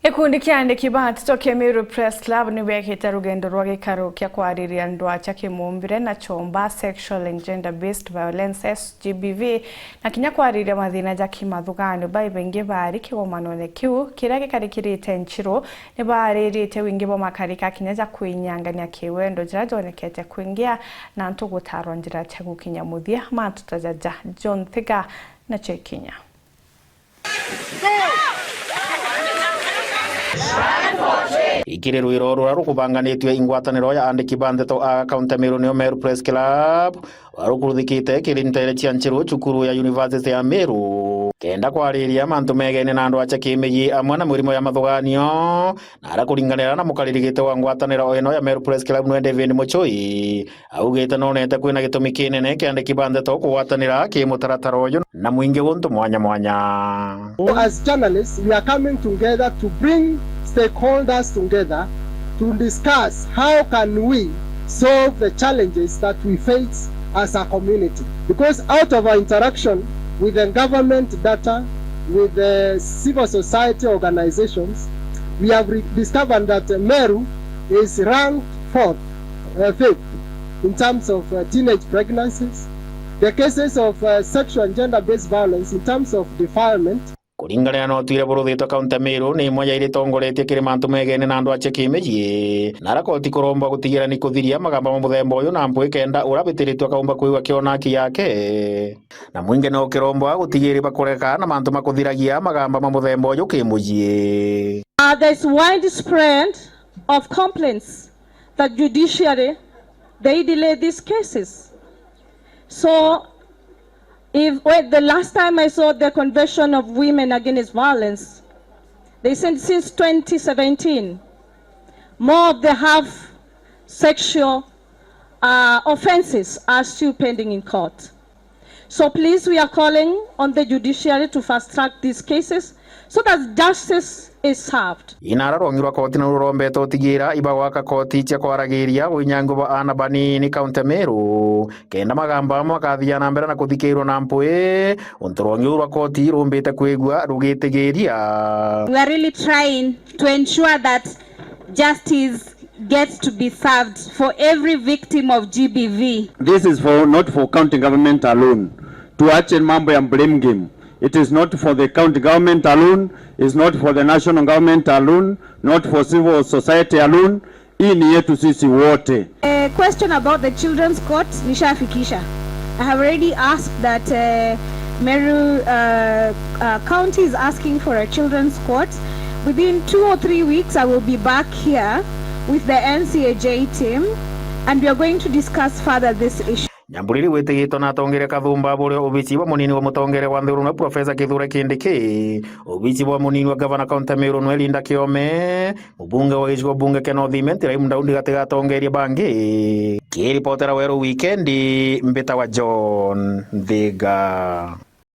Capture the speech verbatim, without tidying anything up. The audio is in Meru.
Gikundi kia andiki ba nteto kia Meru Press Club ni beekite rugendo rwa gikaru kia kwariria ndwaa cia kimumbire na chomba, sexual and gender based violence, S G B V, na kinya kwariria mathina ja kimathuganio. Baingi baari kigomanone kiu kiria gikarikirite Nchiru ni baariritie wingi bwa makarika kinya ja kwinyangania kiwendo jira jonekete kwingia na antu gutarwa njira cia gukinya muthia. Mantu ta jaja, John Thiga na Chekinya. Ikiri rwiro ruria rukubanganitue i ngwataniro ya andiki ba nteto a kaunti ya Meru, niyo Meru Press Club, ruria rukuruthikite kiri ntere cia Nchiru, cukuru ya University ya Meru, kenda kwariria mantu megene na ndwaa cia kimiji amwe na mirimo ya mathuganio. Na aria kuringanira na mukaririgite wa ngwataniro ino ya Meru Press Club, nwe David Muchui, augite nonete kwina gitumi kinene kia andiki ba nteto kugwatanira kimutaratara uyu na mwingi guntu mwanya mwanya. As journalists, we are coming together to bring stakeholders together to discuss how can we solve the challenges that we face as a community. Because out of our interaction with the government data, with the civil society organizations, we have re-, discovered that Meru is ranked fourth, uh, fifth in terms of, uh, teenage pregnancies, the cases of, uh, sexual and gender-based violence in terms of defilement. Kuringana na utwire buruthitwe, kaunti ya Meru ni imwe ya iria itongoretie kiri mantu megene na ndwaa cia kimiji, na aria koti kurombwa gutigira ni kuthiria magamba ma muthemba uyu na mpwi kenda uria abitiritwe akaumba kwigua kiona haki yake. Na mwingi no ukirombwa gutigiri bakureka na mantu ma kuthiragia magamba ma muthemba uyu kimucii. Uh, there's widespread of complaints that judiciary, they delay these cases. So, if, when the last time I saw the Convention of Women Against Violence, they said since twenty seventeen, more of the half sexual, uh, offenses are still pending in court. So please, we are calling on the judiciary to fast track these cases so that justice is served. Inara rwongi rwa koti na rurombete utigira ibagwaka koti cia kwaragiria winyangu bwa ana banini kaunti ya Meru, kenda magamba amwe makathia na mbere na kuthikirwa na mpwi, untu rwongi ruu rwa koti rumbite kwigua rugitigiria. We are really trying to ensure that justice gets to be served for every victim of G B V. This is for, not for county government alone. Tuache mambo ya blame game. It is not for the county government alone, it's not for the national government alone, not for civil society alone. Hii ni yetu sisi wote. A question about the children's court, nishafikisha. I have already asked that, uh, Meru, uh, uh, County is asking for a children's court. Within two or three weeks, I will be back here with the N C A J team, and we are going to discuss further this issue. Nyambura iri gwitigitwe na atongeria kathumba buria obici bwa munini wa mutongeria wa nthiguru nwe Professor Kithure Kindiki, obici bwa munini wa gavana kaunti ya Meru nwe Linda Kiome, mubunge wa gicigo bunge kia North Imenti Rahim Daudi gati ga atongeria bangi. Kiripotera Weru Wikendi, mbitagwa John Nthiga.